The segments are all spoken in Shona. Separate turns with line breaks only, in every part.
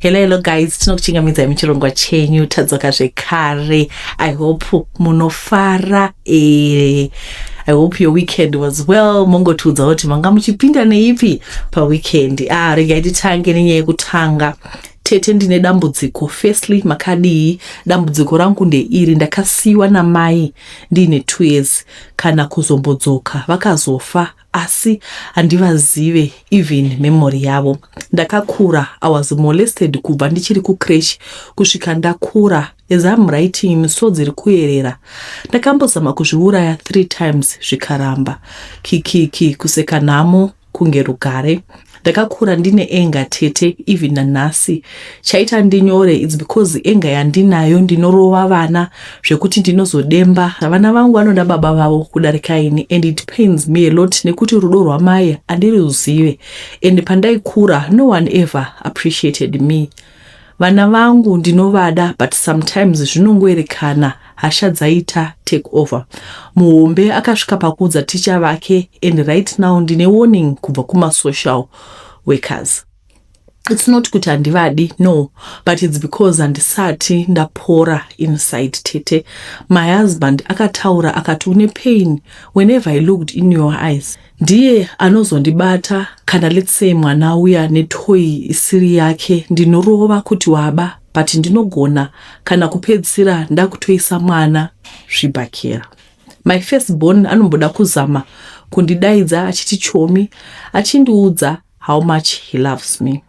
Hello, hello guys, tinokuchingamidzai muchirongwa chenyu. Tadzoka zvekare. I hope munofara. I hope your weekend was well. Mongotiudza kuti manga muchipinda neipi paweekend. Ah, regai titange nenyaya yekutanga. Tete, ndine dambudziko. Firstly, makadii? Dambudziko rangu ndeiri: ndakasiyiwa namai ndiine 2 years, kana kuzombodzoka. Vakazofa, asi handivazive, even memory yavo. Ndakakura, I was molested kubva ndichiri kucreche kusvika ndakura. As I'm writing, misodzi iri kuyerera. Ndakambozama kuzviuraya three times, zvikaramba. Kikiki, kuseka nhamo kunge rugare. Ndakakura ndine anger, tete, even nanhasi. Chaita ndinyore, it's because anger yandinayo, ndinorova vana zvekuti ndinozodemba. Vana vangu vanoda baba vavo kudarika ini, and it pains me a lot nekuti rudo rwamai handiruzive, and pandaikura, no one ever appreciated me. Vana vangu ndinovada, but sometimes zvinongoerekana hasha dzaita take over. Muhombe akasvika pakuudza ticha vake, and right now ndine warning kubva kumasocial workers. It's not kuti handivadi, no, but it's because handisati ndapora inside. Tete, my husband akataura akati, "Une pain whenever I looked in your eyes." Ndiye anozondibata kana, let's say, mwana uya netoy isiri yake, ndinorova kuti waba, but ndinogona kana kupedzisira ndakutoisa mwana zvibhakera. My first born anomboda kuzama kundidaidza achiti chomi, achindiudza how much he loves me.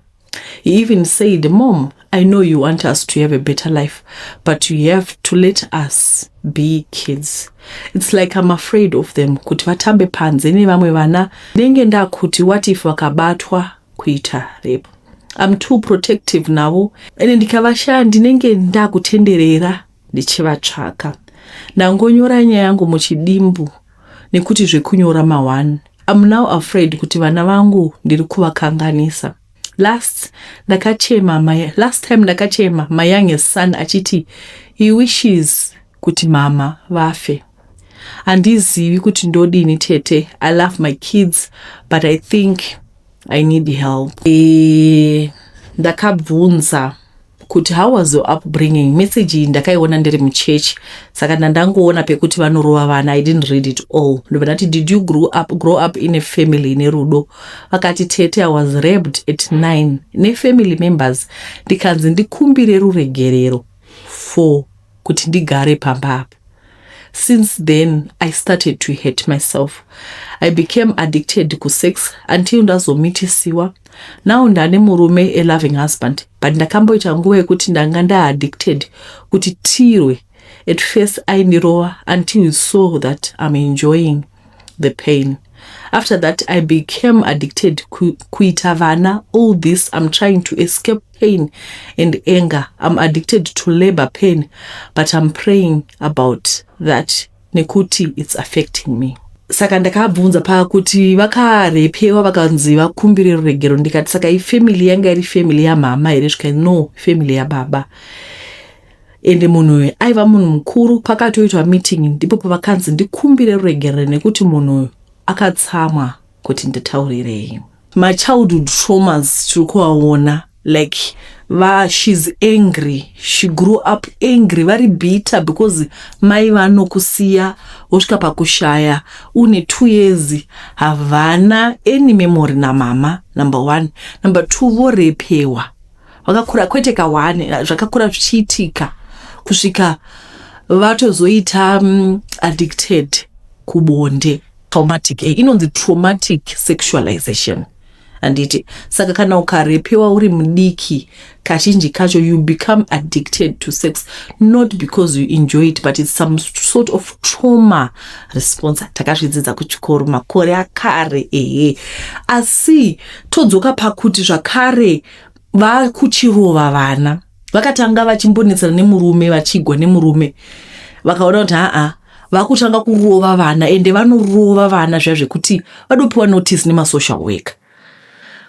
He even said, "Mom, I know you want us to have a better life, but you have to let us be kids." It's like I'm afraid of them kuti vatambe panze nevamwe vana. Ndenge ndakuti, what if vakabatwa kuita rape? I'm too protective navo, ende ndikavashaya ndinenge ndakutenderera ndichivatsvaka. Ndangonyora nyaya yangu muchidimbu nekuti zvekunyora ma1. I'm now afraid kuti vana vangu ndiri kuvakanganisa. Last time ndakachema, my youngest son achiti he wishes kuti mama vafe. Handizivi kuti ndodini, tete. I love my kids, but I think I need help. Ndakabvunza kuti, "How was your upbringing?" Message iyi ndakaiona ndiri muchechi, saka ndandangoona pekuti vanorova vana. I didn't read it all. Ndobva ndati, "Did you grow up in a family nerudo?" Vakati, "Tete, I was raped at 9 nefamily members, ndikanzi ndikumbire ruregerero for kuti ndigare pamba apa. Since then I started to hate myself. I became addicted kusex until ndazomitisiwa. Now ndane murume, a loving husband, but ndakamboita nguva yekuti ndanga ndaaddicted kuti tirwe. At first aindirova until he saw that I'm enjoying the pain. After that I became addicted kuita vana. All this, I'm trying to escape pain and anger. I'm addicted to labor pain, but I'm praying about that nekuti it's affecting me." Saka ndakabvunza pakuti vakarepewa, vakanzi vakumbire ruregero. Ndikati, "Saka ifamily yanga iri family yamama here?" Zvikai, "No, family yababa." Ende munhu uyu aiva munhu mukuru. Pakatoitwa meeting, ndipo pavakanzi ndikumbire ruregerero nekuti munhu uyu akatsamwa kuti nditaurirei. Machildhood traumas tiri kuvaona, like va she's angry, she grew up angry, vari bitter because mai vanokusiya wosvika pakushaya une 2 years, havana any memory namama, number one. Number two, vorepewa vakakura, kwete ka1, zvakakura zvichiitika kusvika vatozoita addicted kubonde. Traumatic, inonzi traumatic sexualization, handiti? Saka kana ukarepewa uri mudiki, kazhinji kacho you become addicted to sex, not because you enjoy it, but it's some sort of trauma response. Takazvidzidza kuchikoro makore akare, ehe. Asi todzoka pakuti zvakare vakuchirova vana. Vakatanga vachimbonetsana nemurume, vachigwa nemurume, vakaona kuti haa, vakutanga kurova vana, ende vanorova vana zviya zvekuti vadopiwa notice nemasocial worker.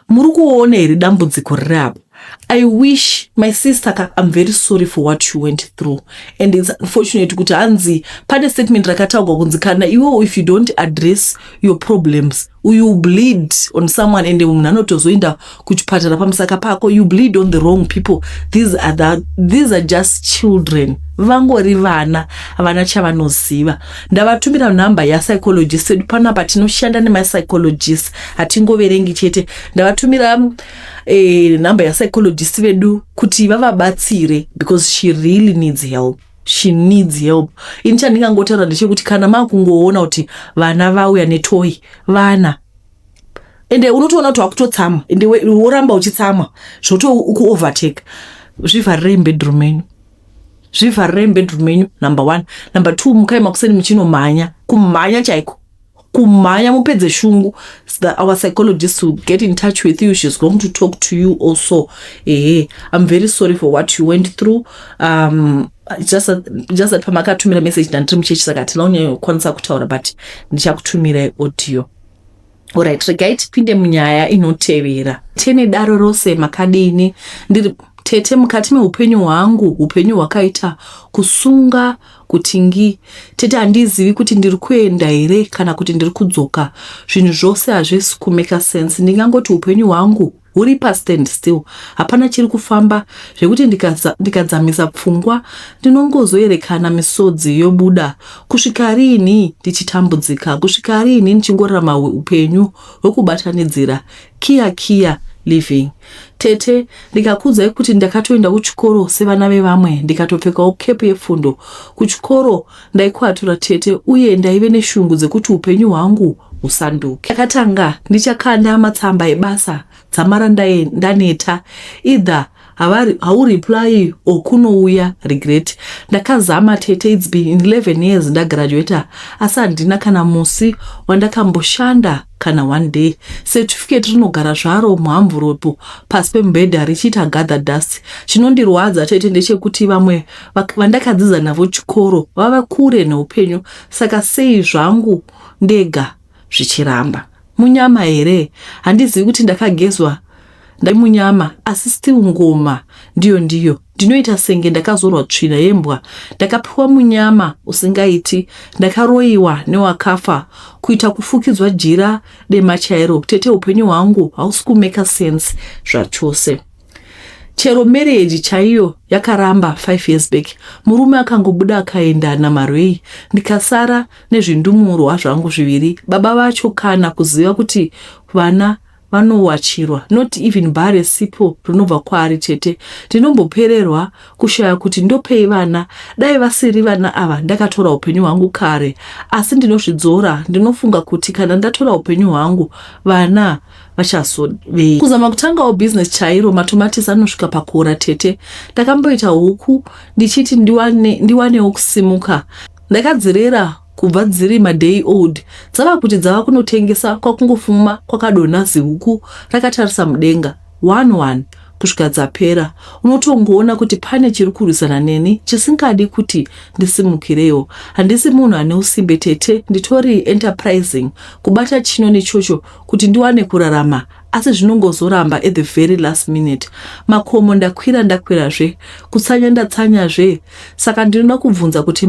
Muri kuona here dambudziko riri apa? I wish my sister ka, I'm very sorry for what you went through, and it's unfortunate kuti hanzi pane statement rakataurwa kunzi kana iwewo, if you don't address your problems, You bleed on someone and munhu anotozoenda kuchipatara pamusaka pako. You bleed on the wrong people. These are just children, vangori vana, havana chavanoziva. Ndavatumira nhamba yapsychologist edu panapa. Tinoshanda nemapsychologist, hatingoverengi chete. Ndavatumira nhamba yapsychologist vedu kuti vavabatsire because she really needs help, she needs help. Ini chandingangotaura ndechekuti kana makungoona kuti vana vauya netoy, vana, ende unotoona kuti wakutotsamwa, ende woramba uchitsamwa, zvotokuovertake, zvivharirei mubedroom menyu, zvivharirei mubedroom menyu, number one. Number two, mukai makuseni muchinomhanya, kumhanya chaiko, kumhanya, mupedze shungu. Our psychologist will get in touch with you. She's going to talk to you also. Ehe, I'm very sorry for what you went through. Just that pamakatumira message ndandiri muchechi, saka hatina kunyanyokwanisa kutaura, but ndichakutumirai audio. Alright, regai tipinde munyaya inotevera. Tene daro rose, makadini? Ndiri tete. Mukati meupenyu hwangu, upenyu hwakaita kusunga kuti ngi. Tete, handizivi kuti ndiri kuenda here kana kuti ndiri kudzoka. Zvinhu zvose hazvisi kumake sense. Ndingangoti upenyu hwangu huri pastand still, hapana chiri kufamba, zvekuti ndikadzamisa pfungwa ndinongozoerekana misodzi yobuda. Kusvika riini ndichitambudzika? Kusvika riini ndichingorarama upenyu hwekubatanidzira, kiya kiya living? Tete, ndikakuudzai kuti ndakatoenda kuchikoro sevana vevamwe, ndikatopfekawo kepu yefundo kuchikoro, ndaikwatura tete, uye ndaive neshungu dzekuti upenyu hwangu husanduke. Ndakatanga ndichakanda matsamba ebasa dzamara ndaneta. Either haureply or kunouya regret. Ndakazama tete. It's been 11 years ndagraduata, asi handina kana musi wandakamboshanda, kana one day. Certificate rinogara zvaro muenvelope pasi pemubhedha richiita gather dust. Chinondirwadza tete ndechekuti vamwe vandakadzidza navo chikoro vava kure neupenyu, saka sei zvangu ndega zvichiramba? Munyama here? Handizivi kuti ndakagezwa munyama, asi still ngoma ndiyo ndiyo. Ndinoita senge ndakazorwa tsvina yembwa. Ndakapiwa munyama usingaiti, ndakaroyiwa newakafa, kuita kufukidzwa jira dema chairo. Tete, upenyu hwangu hausi kumake sense zvachose. Chero marriage chaiyo yakaramba 5 years back. Murume akangobuda akaenda namarwei, ndikasara nezvindumurwa zvangu zviviri. Baba vacho kana kuziva kuti vana vanowachirwa, not even bar resipo rinobva kwaari. Tete, ndinombopererwa kushaya kuti ndopei vana. Dai vasiri vana ava, ndakatora upenyu hwangu kare, asi ndinozvidzora. Ndinofunga kuti kana ndatora upenyu hwangu, vana vachazovei? Kuzama kutangawo bhizinesi chairo, matomatisi anosvika pakuora. Tete, ndakamboita huku ndichiti ndiwanewo kusimuka. Ndakadzirera kubva dziri maday old, dzava kuti dzava kunotengesa, kwakungofuma kwakadonha zihuku rakatarisa mudenga, 1 1 kusvika dzapera. Unotongoona kuti pane chiri kurwisana neni chisingadi kuti ndisimukirewo. Handisi munhu ane usimbe tete, nditori enterprising, kubata chino nechocho kuti ndiwane kurarama, asi zvinongozoramba at the very last minute. Makomo ndakwira, ndakwirazve, kutsanya ndatsanyazve. Saka ndinoda kubvunza kuti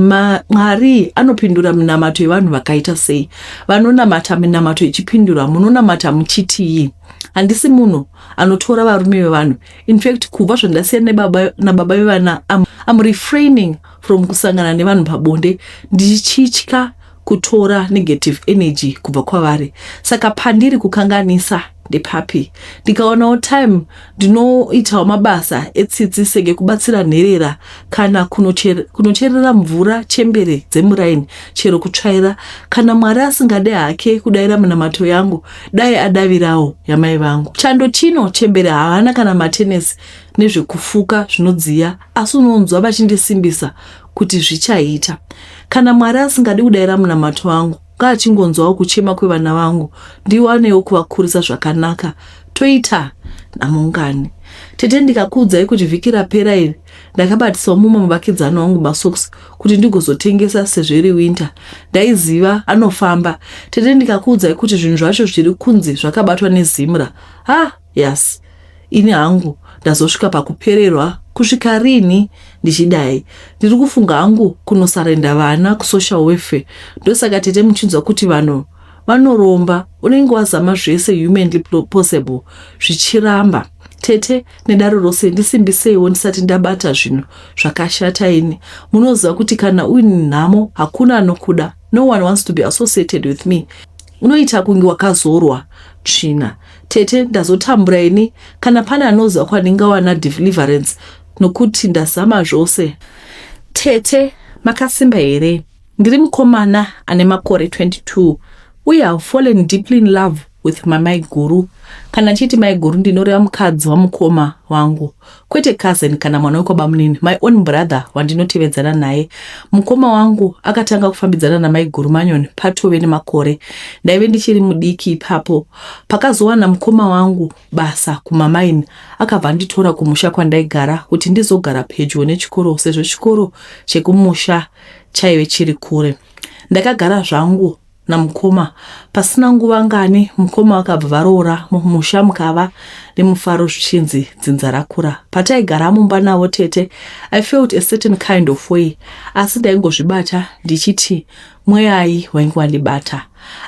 Mwari anopindura minamato yevanhu vakaita sei? Vanonamata minamato ichipindura, munonamata muchitii? Handisi munhu anotora varume vevanhu. In fact, kubva zvandasiyana nababa vevana, am refraining from kusangana nevanhu pabonde, ndichitya kutora negative energy kubva kwavari. Saka pandiri kukanganisa ndepapi? Ndikaonawo time ndinoitawo mabasa etsitsi, senge kubatsira nherera kana kunocherera mvura chembere dzemuraini, chero kutsvaira. Kana Mwari asingade hake kudayira minamato yangu, dai adavirawo yamai vangu. Chando chino chembere havana kana matenesi nezvekufuka zvinodziya, asi unonzwa vachindisimbisa kuti zvichaita. Kana Mwari asingadi kudayira munamato wangu, ngaachingonzwawo kuchema kwevana vangu, ndiwanewo kuvakurisa zvakanaka. Toita namungani. Tete, ndikakuudzai kuti vhiki rapera iri ndakabatisawo mumwe muvakidzani wangu masocks kuti ndigozotengesa sezvo iri winter, ndaiziva anofamba. Tete, ndikakuudzai kuti zvinhu zvacho zviri kunzi zvakabatwa neZIMRA, ha, yes, ini hangu ndazosvika pakupererwa. Kusvika rini ndichidai? Ndiri kufunga hangu kunosurrender vana kusocial welfare. Ndosaka tete muchinzwa kuti vanhu Vanoromba unenge wazama zvese humanly possible zvichiramba. Tete nedare rose ndisimbiseiwo ndisati ndabata zvinhu zvakashata ini. Munoziva kuti kana uine nhamo hakuna anokuda. No one wants to be associated with me. Unoita kunge wakazorwa tsvina. Tete ndazotambura ini kana pane anoziva kwandingawana deliverance nokuti ndazama zvose. Tete makasimba here? Ndiri mukomana ane makore 22 uye have fallen deeply in love with my maiguru. Kana ndichiti maiguru ndinoreva mukadzi wamukoma wangu kwete cousin kana mwana wekwabamunini, my own brother wandinotevedzana naye. Mukoma wangu akatanga kufambidzana namaiguru Manyoni patove nemakore. Ndaive ndichiri mudiki ipapo. Pakazowana mukoma wangu basa kumamaini akabva anditora kumusha kwandaigara kuti ndizogara pedyo nechikoro sezvo chikoro chekumusha chaive chiri kure. Ndakagara zvangu namukoma. Pasina nguva ngani mukoma vakabva varoora mumusha mukava nemufaro zvichinzi dzinza rakura. Pataigara mumba navo tete I felt a certain kind of way asi ndaingozvibata ndichiti mweyai wainge wandibata.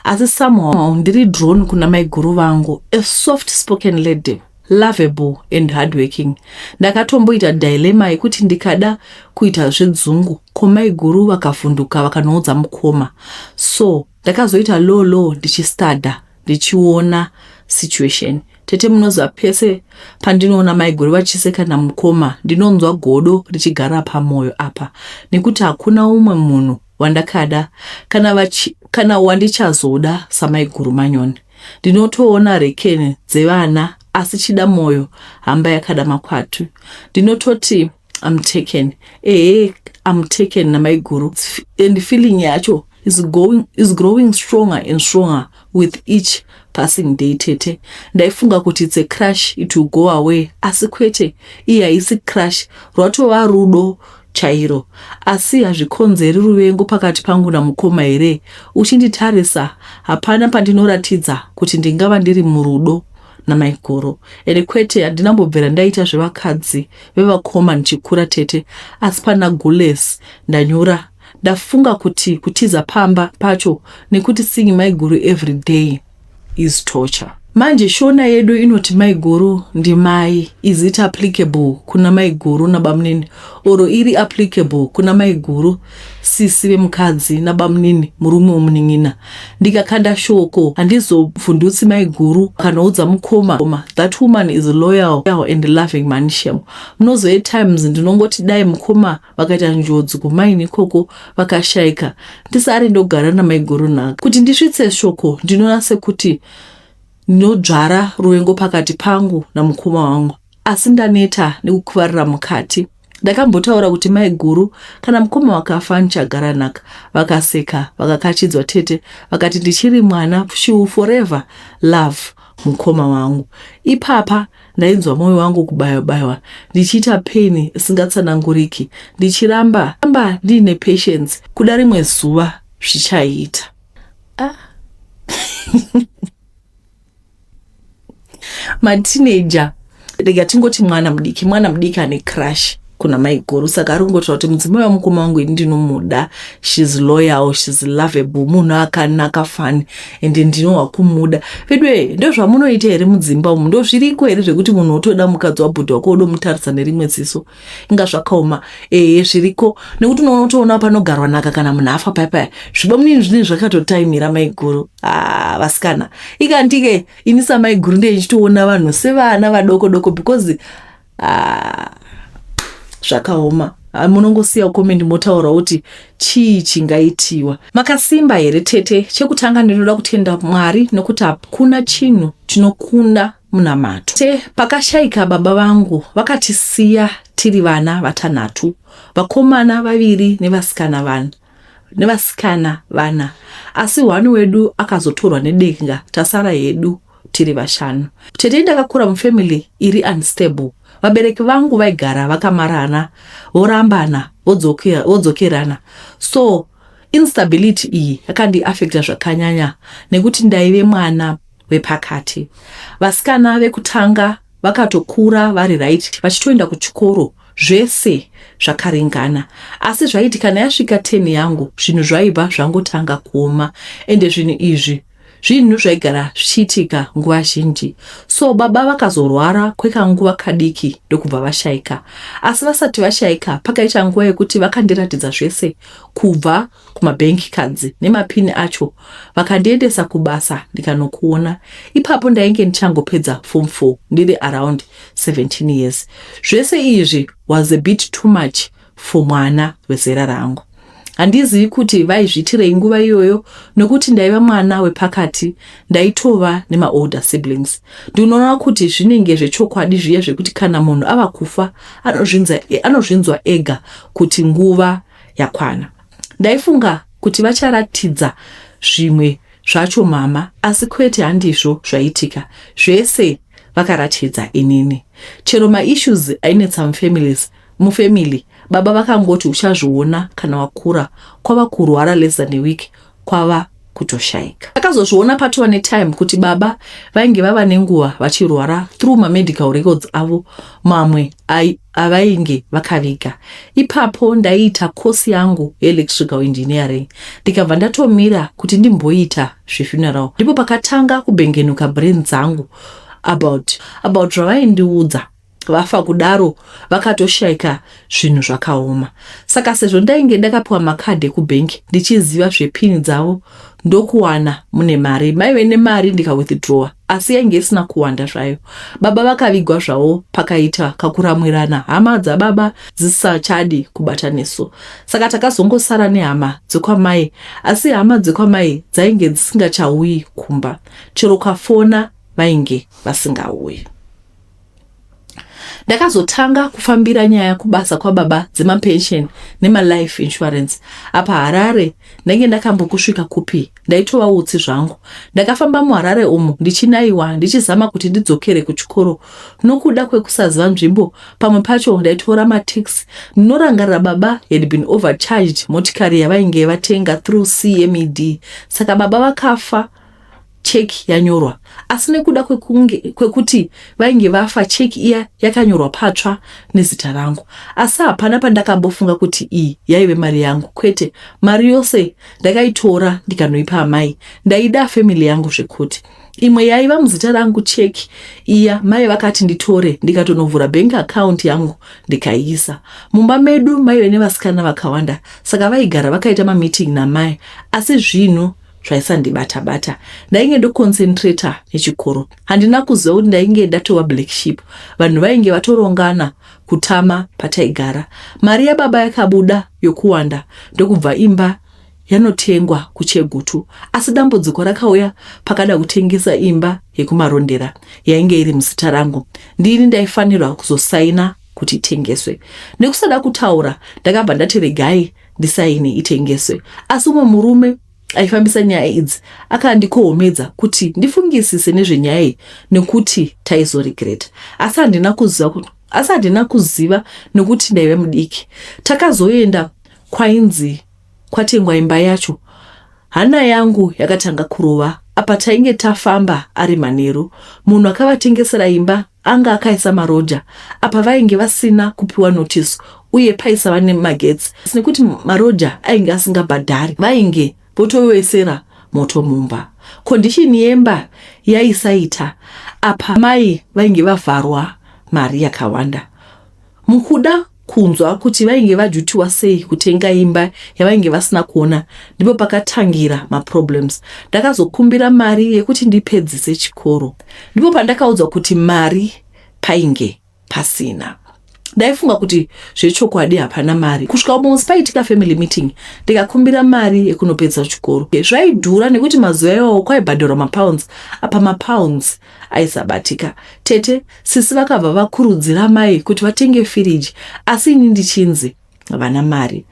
Asi somehow ndiri drawn kuna maiguru vangu, a soft spoken lady lovable and hardworking. Ndakatomboita dilemma yekuti ndikada kuita zvedzungu ko maiguru vakavhunduka vakanoudza mukoma. So ndakazoita low low ndichistada ndichiona situation. Tete munoziva pese pandinoona maiguru vachiseka namukoma ndinonzwa godo richigara pamoyo apa nekuti hakuna umwe munhu wandakada kana, vachi, kana wandichazoda samaiguru Manyoni. Ndinotoona rekeni dzevana asi chida moyo hamba yakada makwatu. Ndinototi I'm taken. Ehe, I'm taken namaiguru and feeling yacho is going is growing stronger and stronger with each passing day tete. Ndaifunga kuti it's a crush it will go away asi kwete, iyi haisi crush, rwatova rudo chairo. Asi hazvikonzeri ruvengo pakati pangu namukoma here? Uchinditarisa hapana pandinoratidza kuti ndingava ndiri murudo namaiguru. Ende kwete handinambobvira ndaita zvevakadzi vevakoma ndichikura tete asi pana Gules ndanyura. Ndafunga kuti kutiza pamba pacho nekuti seeing maiguru every day is torture. Manje shona yedu inoti maiguru ndimai is it applicable kuna maiguru nabamunini or iri applicable kuna maiguru sisi vemukadzi nabamunini murume wemunin'ina? Ndikakanda shoko handizobvundutsi maiguru kanoudza mukoma that woman is loyal and loving man shem. Munoziva at times ndinongoti dai mukoma vakaita njodzi kumaini ikoko vakashaika ndisare ndogara namaiguru nhaka. Kuti ndisvitse shoko ndinoona sekuti ndinodzvara ruvengo pakati pangu namukoma wangu asi ndaneta nekukuvarira mukati. Ndakambotaura kuti maiguru kana mukoma wakafa ndichagara nhaka. Vakaseka vakakachidzwa tete vakati ndichiri mwana she will forever love mukoma wangu. Ipapa ndainzwa moyo wangu kubayiwa-bayiwa ndichiita pain isingatsananguriki ndichiramba ramba ndiine patience kuda rimwe zuva zvichaita. Ah. Mateenager rega tingoti mwana mudiki, mwana mudiki ane crush kuna maiguru saka ari kungotaura kuti mudzimai wamukoma wangu ini ndinomuda, she's loyal, she's lovable, munhu akanaka fani ende ndinohwa kumuda. Vedwe ndozvamunoita here mudzimba umu? Ndozviriko here zvekuti munhu otoda mukadzi wabhudhi wako odomutarisa nerimwe ziso? Inga zvakaoma. Ehe zviriko nekuti unotoona panogarwa naka kana munhu afa paya paya zvibamunini zvinenge zvakatotaimira maiguru. Ah, vasikana ikandike ini samaiguru ndiye ndichitoona vanhu sevana vadoko doko because ah, zvakaoma. Munongosiya comment motaura kuti chii chingaitiwa. Makasimba here tete? Chekutanga ndinoda kutenda Mwari nokuti hakuna chinhu chinokunda munamato. Te pakashaika baba vangu vakatisiya tiri vana vatanhatu, vakomana vaviri nevasikana vana nevasikana vana asi one wedu akazotorwa nedenga tasara hedu tiri vashanu. Tete ndakakura mufamily iri unstable. Vabereki vangu vaigara vakamarana vorambana vodzokerana so instability iyi yakandiafecta zvakanyanya nekuti ndaive mwana wepakati. Vasikana vekutanga vakatokura vari right vachitoenda kuchikoro zvese zvakaringana asi zvaiti kana yasvika 10 yangu zvinhu zvaibva zvangotanga kuoma ende zvinhu izvi. Zvinhu zvaigara zvichiitika nguva zhinji. So baba vakazorwara kwekanguva kadiki ndokubva vashaika. Asi vasati vashaika pakaita nguva yekuti vakandiratidza zvese kubva kumabank cards nemapini acho vakandiendesa kubasa ndikanokuona. Ipapo ndainge ndichangopedza form 4 ndiri around 17 years. Zvese izvi was a bit too much for mwana wezera rangu. Handizivi kuti vaizviitirei nguva iyoyo nokuti ndaiva mwana wepakati ndaitova nemaolder siblings. Ndinoona kuti zvinenge zvechokwadi zviya zvekuti kana munhu ava kufa anozvinzwa ega kuti nguva yakwana. Ndaifunga kuti vacharatidza zvimwe zvacho mama asi kwete handizvo zvaitika. Zvese vakaratidza inini. Chero maissues ainetsa mufamilies mufamily baba vakangoti uchazviona kana wakura kwava kurwara less than a week kwava kutoshaika. Takazozviona patova netime kuti baba vainge vava nenguva vachirwara through mamedical records avo mamwe avainge vakaviga. Ipapo ndaiita kosi yangu yeelectrical engineering ndikabva ndatomira kuti ndimboita zvefuneral. Ndipo pakatanga kubengenuka brain dzangu about zvavaindiudza vafa kudaro vakatoshaika zvinhu zvakaoma. Saka sezvo ndainge ndakapiwa makadhi ekubhengi ndichiziva zvepini dzavo ndokuwana mune mari maive nemari ndikawithdrawa asi yainge isina kuwanda zvayo. Baba vakavigwa zvavo pakaita kakuramwirana hama dzababa dzisachadi kubata nesu. Saka takazongosara nehama dzekwamai asi hama dzekwamai dzainge dzisingachauyi kumba. Chero ukafona vainge vasingauyi. Ndakazotanga kufambira nyaya kubasa kwababa dzemapension nemalife insurance. Apa Harare ndainge ndakambokusvika kupi ndaitova utsi zvangu. Ndakafamba muHarare umu ndichinaiwa ndichizama kuti ndidzokere kuchikoro. Nokuda kwekusaziva nzvimbo pamwe pacho ndaitora mataxi. Ndinorangarira baba had been overcharged motikari yavainge vatenga through CMED. Saka baba vakafa cheki yanyorwa asi nekuda kwekunge kwekuti vainge vafa cheki iya yakanyorwa patsva nezita rangu asi hapana pandakambofunga kuti iyi yaive mari yangu kwete mari yose ndakaitora ndikanoipa amai ndaida family yangu zvekuti imwe yaiva muzita rangu cheki iya mai vakati nditore ndikatonovhura bank account yangu ndikaiisa mumba medu maive nevasikana vakawanda saka vaigara vakaita mameeting namai asi zvinhu zvaisandibata bata ndainge ndoconcentrator nechikoro handina kuziva kuti ndainge ndatova black sheep vanhu vainge vatorongana kutama pataigara mari yababa yakabuda yokuwanda ndokubva imba yanotengwa kuchegutu asi dambudziko rakauya pakada kutengesa imba yekumarondera yainge iri muzita rangu ndini ndaifanirwa kuzosaina kuti itengeswe nekusada kutaura ndakabva ndati regai ndisaine itengeswe asi umwe murume aifambisa nyaya idzi akandikohomedza kuti ndifungisise nezvenyaya iyi nekuti taizoregreta asi handina kuziva asi handina kuziva nekuti ndaive mudiki takazoenda kwainzi kwatengwa imba yacho hana yangu yakatanga kurova apa tainge tafamba ari manheru munhu akavatengesera imba anga akaisa maroja apa vainge vasina kupiwa notice uye paisava nemagetsi nekuti maroja ainge asingabhadhari vainge votovesera moto mumba condition yemba yaisaita apa mai vainge vavharwa mari yakawanda mukuda kunzwa kuti vainge vajutiwa sei kutenga imba yavainge vasina kuona ndipo pakatangira maproblems ndakazokumbira mari yekuti ndipedzise chikoro ndipo pandakaudzwa kuti mari painge pasina ndaifunga kuti zvechokwadi hapana mari kusvika musi paitika family meeting ndikakumbira mari yekunopedza chikoro zvaidhura nekuti mazuva iwawo kwaibhadharwa mapounds apa mapounds aisabatika tete sisi vakabva vakurudzira mai kuti vatenge firiji asi ini ndichinzi vana mari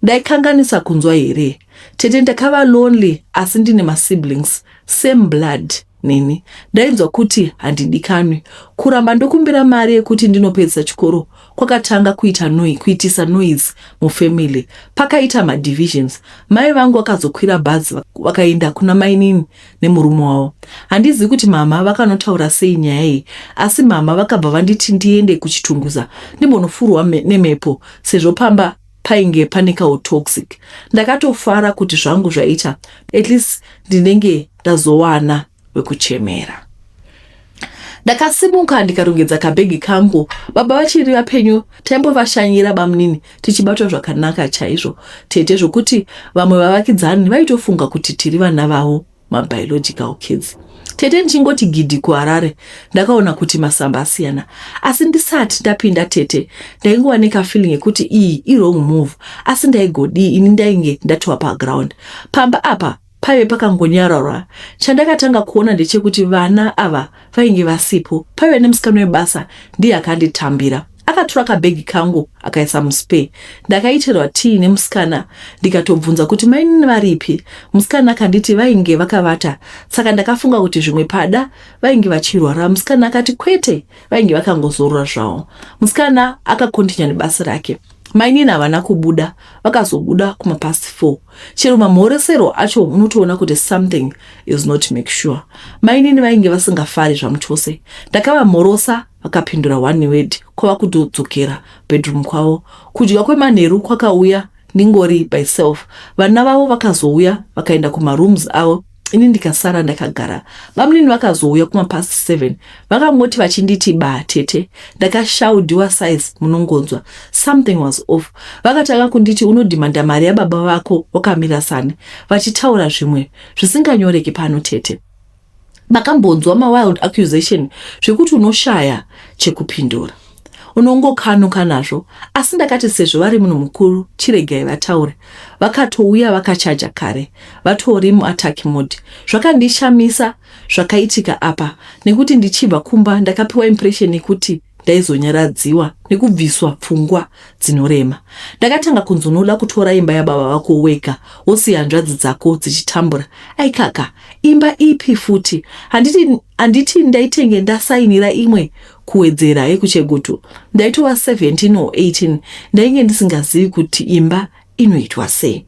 ndaikanganisa kunzwa here tete ndakava lonely asi ndine masiblings same blood neni ndainzwa kuti handidikanwi kuramba ndokumbira mari yekuti ndinopedzisa chikoro kwakatanga kuita noi, kuitisa noise mufamily pakaita madivisions mai vangu vakazokwira bhazi vakaenda kuna mainini nemurume wavo handizivi kuti mama vakanotaura sei nyaya iyi asi mama vakabva vanditi ndiende kuchitunguza ndimbonofurwa nemhepo sezvo pamba Painge pane kautoxic. Ndakatofara kuti zvangu zvaita, at least ndinenge ndazowana wekuchemera. Ndakasimuka ndikarongedza kabhegi kangu. Baba vachiri vapenyu taimbovashanyira bamunini tichibatwa zvakanaka chaizvo tete, zvokuti vamwe vavakidzani vaitofunga kuti tiri vana vavo, mabiological kids. Tete, ndichingoti gidhi kuHarare, ndakaona kuti masamba asiyana. Asi ndisati ndapinda tete, ndaingova nekafeeling yekuti iyi iwrong move, asi ndaigodii ini ndainge ndatova paground pamba apa? Paive pakangonyararwa. Chandakatanga kuona ndechekuti vana ava vainge vasipo. Paive nemusikana webasa, ndiye akanditambira. Akatora kabhegi kangu akaisa muspare. Ndakaitirwa tii nemusikana, ndikatobvunza kuti mainini varipi. Musikana akanditi vainge vakavata, saka ndakafunga kuti zvimwe pada vainge vachirwara. Musikana akati kwete, vainge vakangozorora zvavo. Musikana akakontinya nebasa rake. Mainini havana kubuda, vakazobuda kumapast 4. Chero mamhoresero acho unotoona kuti something is not make sure. Mainini vainge vasingafari zvamuchose. Ndakavamhorosa, vakapindura one word, kwava kutodzokera bedroom kwavo. Kudya kwemanheru kwakauya ndingori by self. Vana vavo vakazouya vakaenda kumarooms avo, ini ndikasara ndakagara. Bamunini vakazouya kumapast 7. Vakangoti vachinditi ba tete, ndakashaudhiwa size, munongonzwa something was off. Vakatanga kunditi unodhimanda mari yababa vako wakamira sani, vachitaura zvimwe zvisinganyoreki pano tete. Makambonzwa mawild accusation zvekuti unoshaya chekupindura, unongokanuka nazvo. Asi ndakati sezvo vari munhu mukuru, chiregai vataure. Vakatouya vakachaja kare, vatori muattack mode. Zvakandishamisa zvakaitika apa, nekuti ndichibva kumba ndakapiwa impression yekuti ndaizonyaradziwa nekubviswa pfungwa dzinorema. Ndakatanga kunzi unoda kutora imba yababa vako wega, wosiya hanzvadzi dzako dzichitambura. Aikaka, imba ipi futi? Handiti ndaitenge ndasainira imwe kuwedzera yekuChegutu? Ndaitova 17 or 18, ndainge ndisingazivi kuti imba inoitwa sei.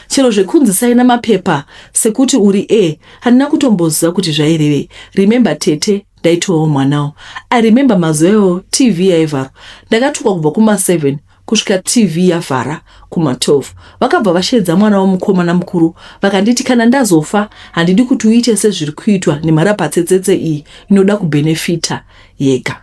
Chero zvekunzi saina mapepa sekuti uri e, handina kutomboziva kuti zvairevei. Remember tete, ndaitovawo mwanawo. I remember mazuva iwayo TV yaivharwa. Ndakatukwa kubva kuma7 kusvika TV yavhara kuma12. Vakabva vasheedza mwana womukomana mukuru, vakanditi kana ndazofa handidi kuti uite sezviri kuitwa nemharapatsetsetse iyi inoda kubhenefita yega.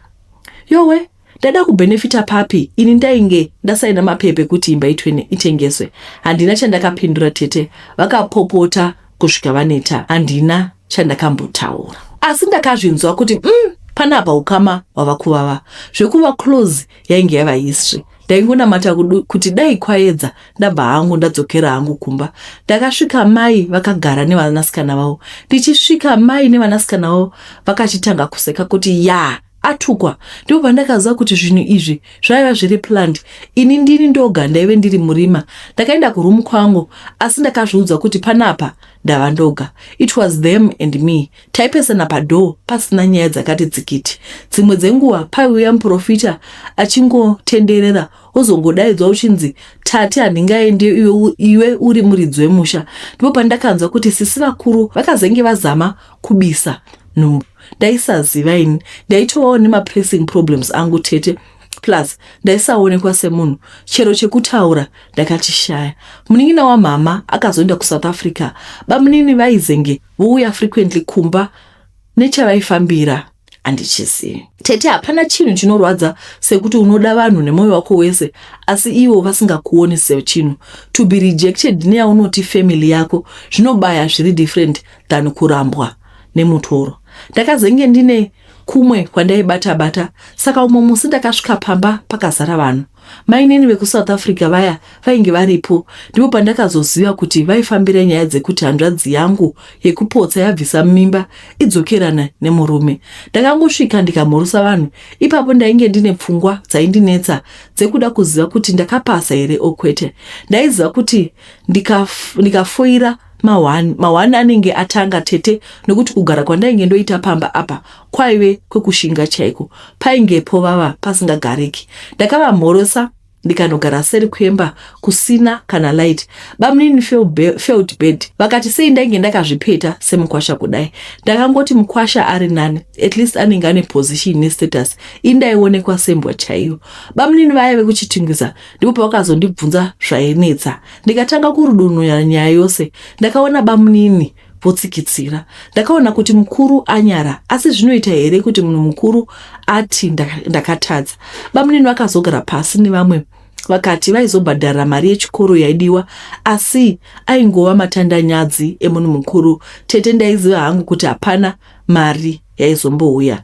Yowe, ndada kubhenefita papi ini ndainge ndasaina mapepa ekuti imba itengeswe? Handina chandakapindura tete. Vakapopota kusvika vaneta, handina chandakambotaura. Asi ndakazvinzwa kuti panapa ukama hwava kuvava. Zvekuva close yainge yava history. Ndaingonamata kuti dai kwaedza, ndabva hangu ndadzokera hangu kumba. Ndakasvika mai vakagara nevanasikana vavo. Ndichisvika, mai nevanasikana vavo vakachitanga kuseka kuti ya atukwa. Ndipo pandakaziva kuti zvinhu izvi zvaiva zviri planned. Ini ndini ndoga ndaive ndiri murima. Ndakaenda kuroom kwangu, asi ndakazviudza kuti panapa ndava ndoga. It was them and me. Taipesana padoor pasina nyaya dzakati dzikiti. Dzimwe dzenguva paiuya muprofita achingotenderera, wozongodaidzwa uchinzi tati handingaendi iwe uri muridzi wemusha. Ndipo pandakanzwa kuti sisi vakuru vakazenge vazama kubisa nhumbu. Ndaisaziva ini. Ndaitovawo nemapressing problems angu tete, plus ndaisaonekwa semunhu. Chero chekutaura ndakachishaya. Munin'ina wamama akazoenda kuSouth Africa. Bamunini vaizenge vouya frequently kumba, nechavaifambira handichizivi. Tete, hapana chinhu chinorwadza sekuti unoda vanhu nemwoyo wako wese asi ivo vasingakuoni sechinhu. To be rejected neyaunoti family yako zvinobaya zviri different than kurambwa nemutoro. Ndakazenge ndine kumwe kwandaibata bata, saka umwe musi ndakasvika pamba pakazara vanhu. Mainini vekuSouth Africa vaya vainge varipo. Ndipo pandakazoziva kuti vaifambira nyaya dzekuti hanzvadzi yangu yekupotsa yabvisa mimba idzokerana nemurume. Ndakangosvika ndikamhorosa vanhu. Ipapo ndainge ndine pfungwa dzaindinetsa dzekuda kuziva kuti ndakapasa here okwete. Ndaiziva kuti ndikafoira ma1 ma1 anenge atanga tete, nokuti kugara kwandainge ndoita pamba apa kwaive kwekushinga chaiko. Paingepo vava pasingagariki. Ndakavamhorosa. Ndikanogara seri kwemba kusina kana light. Bamunini felt bad, vakati sei ndainge ndakazvipeta semukwasha kudai. Ndakangoti mukwasha ari nani, at least anenge ane position nestatus. Indaionekwa sembwa chaiyo. Bamunini vaya vekuChitungwiza ndipo pavakazondibvunza zvainetsa, ndikatanga kurudunura nyaya yose. Ndakaona bamunini votsikitsira. Ndakaona kuti mukuru anyara, asi zvinoita here kuti munhu mukuru ati ndakatadza? Bamunini vakazogara pasi nevamwe, vakati vaizobhadhara mari yechikoro yaidiwa, asi aingova matandanyadzi emunhu mukuru, tete. Ndaiziva hangu kuti hapana mari yaizombouya,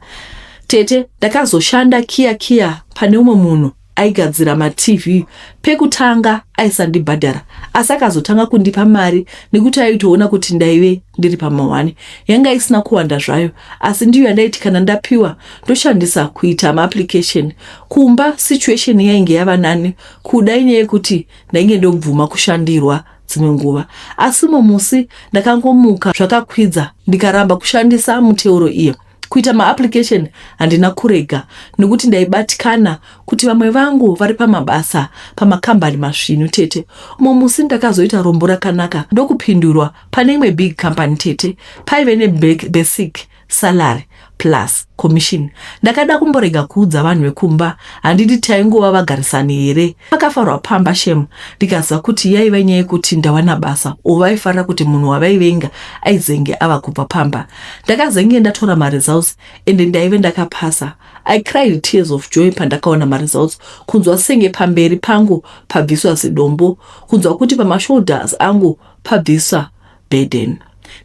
tete. Ndakazoshanda kiya kiya pane umwe munhu aigadzira maTV. Pekutanga aisandibhadhara, asi akazotanga kundipa mari nekuti aitoona kuti ndaive ndiri pamahwani. Yanga isina kuwanda zvayo, asi ndiyo yandaiti kana ndapiwa ndoshandisa kuita maapplication. Kumba situation yainge yava nani, kuda inyaya yekuti ndainge ndobvuma kushandirwa dzimwe nguva. Asi mumusi ndakangomuka zvakakwidza, ndikaramba kushandisa muteuro iyo. Kuita maapplication handina kurega nekuti ndaibatikana kuti vamwe vangu vari pamabasa pamakambani masvinu, tete. Umwe musi ndakazoita rombo rakanaka, ndokupindurwa pane imwe big company, tete. Paive nebasic salary plus commission. Ndakada kumborega kuudza vanhu vekumba. Handiti taingova vagarisani here? Pakafarwa pamba shem, ndikaziva kuti yaiva nyaya yekuti ndawana basa o vaifarira kuti munhu wavaivenga aizenge ava kubva pamba. Ndakazenge ndatora maresults, ende ndaive ndakapasa. I cried tears of joy pandakaona maresults, kunzwa senge pamberi pangu pabviswa zidombo, kunzwa kuti pamashoulders angu pabviswa burden.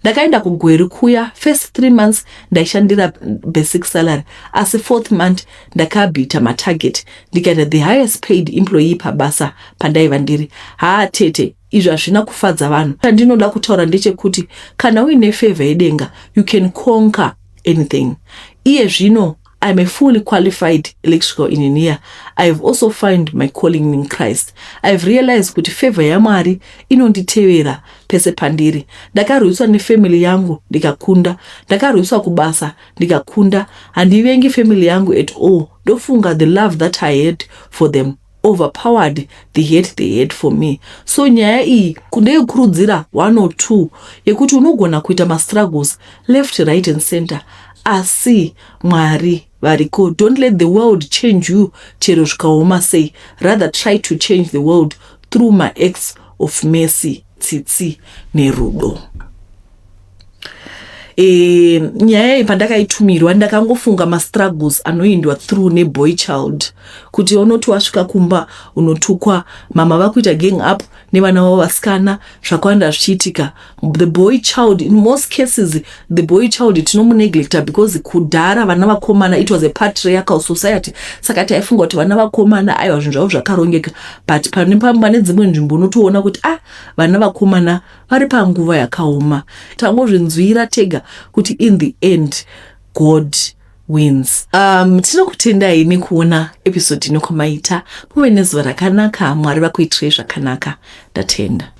Ndakaenda kuGweru kuya. First 3 months ndaishandira basic salary, asi fourth month ndakabhita matarget, ndikaita the highest paid employee pabasa pandaiva ndiri. Haa tete, izvi hazvina kufadza vanhu. Chandinoda kutaura ndechekuti kana uine favor yedenga, you can conquer anything. Iye zvino I'm a fully qualified electrical engineer. I've also found my calling in Christ. I've realized kuti favor yaMwari inonditevera pese pandiri. Ndakarwiswa nefamily yangu, ndikakunda. Ndakarwiswa kubasa, ndikakunda. Handivengi family yangu at all. Ndofunga the love that I had for them overpowered the hate they had for me. So nyaya iyi ndeyekurudzira one or two yekuti unogona kuita mastruggles left, right and center, asi Mwari variko. Don't let the world change you, chero zvikaoma sei. Rather try to change the world through my acts of mercy, tsitsi nerudo. Nyaya iyi pandakaitumirwa, ndakangofunga mastruggles anoendwa through neboy child, kuti unoti wasvika kumba unotukwa, mama vakuita gang up nevana vavo vasikana, zvakawanda zvichiitika. The boy child, in most cases the boy child tinomuneglecta because kudhara vana vakomana, it was a patriarchal society, saka taifunga kuti vana vakomana, aiwa, zvinhu zvavo zvakarongeka. But pane dzimwe nzvimbo unotoona kuti ah, vana vakomana vari panguva yakaoma. Tangozvinzwira tega kuti in the end God wins. Tinokutendai nekuona episode ino kwamaita. Muve nezuva rakanaka. Mwari vakuitirei zvakanaka. Ndatenda.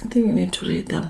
I think you need to read them.